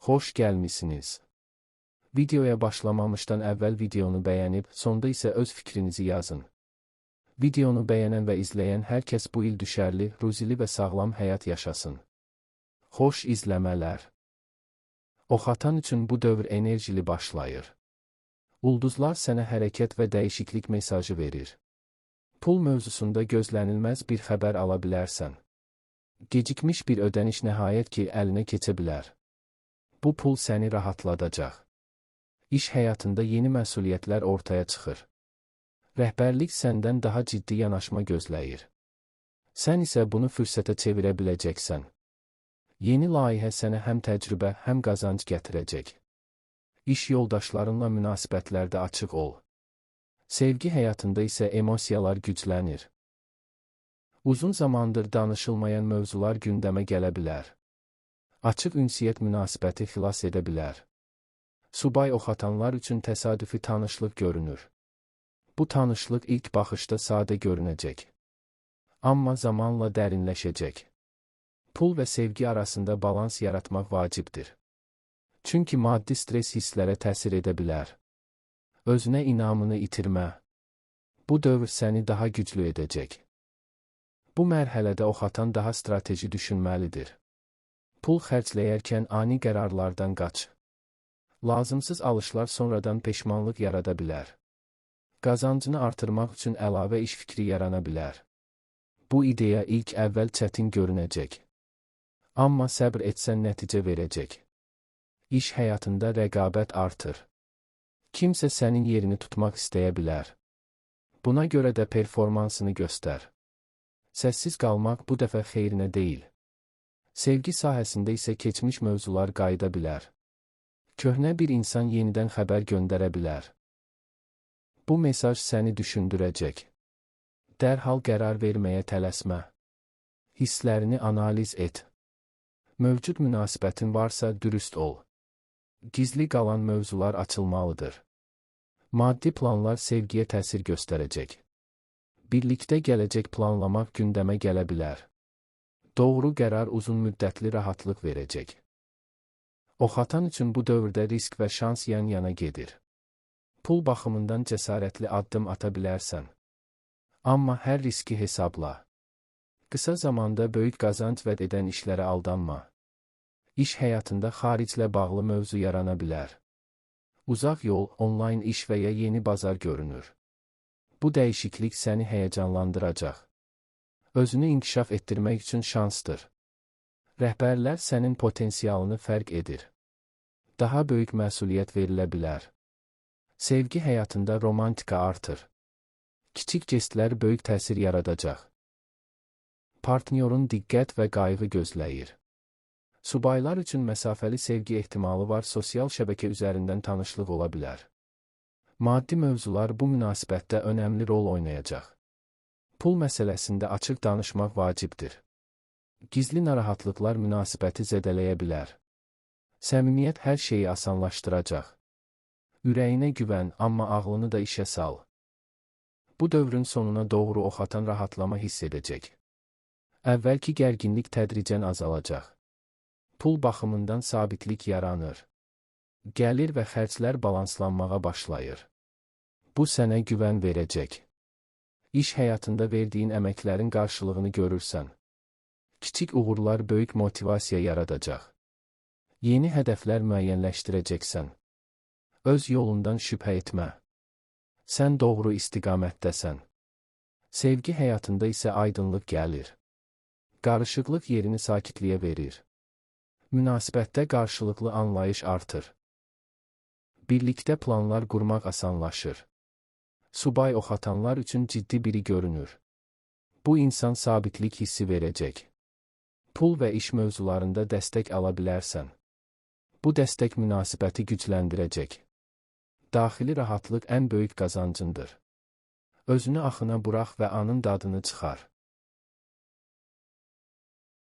Xoş gəlmisiniz. Videoya başlamamışdan əvvəl videonu bəyənib, sonda isə öz fikrinizi yazın. Videonu bəyənən və izləyən hər kəs bu il düşərli, ruzili və sağlam həyat yaşasın. Xoş izləmələr. Oxatan üçün bu dövr enerjili başlayır. Ulduzlar sənə hərəkət və dəyişiklik mesajı verir. Pul mövzusunda gözlənilməz bir xəbər ala bilərsən. Gecikmiş bir ödəniş nəhayət ki, əlinə keçə bilər. Bu pul səni rahatladacaq. İş həyatında yeni məsuliyyətlər ortaya çıxır. Rəhbərlik səndən daha ciddi yanaşma gözləyir. Sən isə bunu fürsətə çevirə biləcəksən. Yeni layihə sənə həm təcrübə, həm qazanc gətirəcək. İş yoldaşlarınla münasibətlərdə açıq ol. Sevgi həyatında isə emosiyalar güclənir. Uzun zamandır danışılmayan mövzular gündəmə gələ bilər. Açıq ünsiyyət münasibəti xilas edə bilər. Subay oxatanlar üçün təsadüfi tanışlıq görünür. Bu tanışlıq ilk baxışda sadə görünəcək. Amma zamanla dərinləşəcək. Pul və sevgi arasında balans yaratmaq vacibdir. Çünki maddi stres hisslərə təsir edə bilər. Özünə inamını itirmə. Bu dövr səni daha güclü edəcək. Bu mərhələdə oxatan daha strateji düşünməlidir. Pul xərcləyərkən ani qərarlardan qaç. Lazımsız alışlar sonradan peşmanlıq yarada bilər. Qazancını artırmaq üçün əlavə iş fikri yarana bilər. Bu ideya ilk əvvəl çətin görünəcək. Amma səbr etsən nəticə verəcək. İş həyatında rəqabət artır. Kimsə sənin yerini tutmaq istəyə bilər. Buna görə də performansını göstər. Səssiz qalmaq bu dəfə xeyrinə deyil. Sevgi sahəsində isə keçmiş mövzular qayıda bilər. Köhnə bir insan yenidən xəbər göndərə bilər. Bu mesaj səni düşündürəcək. Dərhal qərar verməyə tələsmə. Hisslərini analiz et. Mövcud münasibətin varsa dürüst ol. Gizli qalan mövzular açılmalıdır. Maddi planlar sevgiyə təsir göstərəcək. Birlikdə gələcək planlamaq gündəmə gələ bilər. Doğru qərar uzun müddətli rahatlıq verəcək. Oxatan üçün bu dövrdə risk və şans yan-yana gedir. Pul baxımından cəsarətli addım ata bilərsən. Amma hər riski hesabla. Qısa zamanda böyük qazanc vəd edən işlərə aldanma. İş həyatında xariclə bağlı mövzu yarana bilər. Uzaq yol, onlayn iş və ya yeni bazar görünür. Bu dəyişiklik səni həyəcanlandıracaq. Özünü inkişaf etdirmək üçün şansdır. Rəhbərlər sənin potensialını fərq edir. Daha böyük məsuliyyət verilə bilər. Sevgi həyatında romantika artır. Kiçik jestlər böyük təsir yaradacaq. Partnyorun diqqət və qayğı gözləyir. Subaylar üçün məsafəli sevgi ehtimalı var, sosial şəbəkə üzərindən tanışlıq ola bilər. Maddi mövzular bu münasibətdə önəmli rol oynayacaq. Pul məsələsində açıq danışmaq vacibdir. Gizli narahatlıqlar münasibəti zədələyə bilər. Səmimiyyət hər şeyi asanlaşdıracaq. Ürəyinə güvən, amma ağlını da işə sal. Bu dövrün sonuna doğru oxatan rahatlama hiss edəcək. Əvvəlki gərginlik tədricən azalacaq. Pul baxımından sabitlik yaranır. Gəlir və xərclər balanslanmağa başlayır. Bu sənə güvən verəcək. İş həyatında verdiyin əməklərin qarşılığını görürsən. Kiçik uğurlar böyük motivasiya yaradacaq. Yeni hədəflər müəyyənləşdirəcəksən. Öz yolundan şübhə etmə. Sən doğru istiqamətdəsən. Sevgi həyatında isə aydınlıq gəlir. Qarışıqlıq yerini sakitliyə verir. Münasibətdə qarşılıqlı anlayış artır. Birlikdə planlar qurmaq asanlaşır. Subay oxatanlar üçün ciddi biri görünür. Bu insan sabitlik hissi verəcək. Pul və iş mövzularında dəstək ala bilərsən. Bu dəstək münasibəti gücləndirəcək. Daxili rahatlıq ən böyük qazancındır. Özünü axına burax və anın dadını çıxar.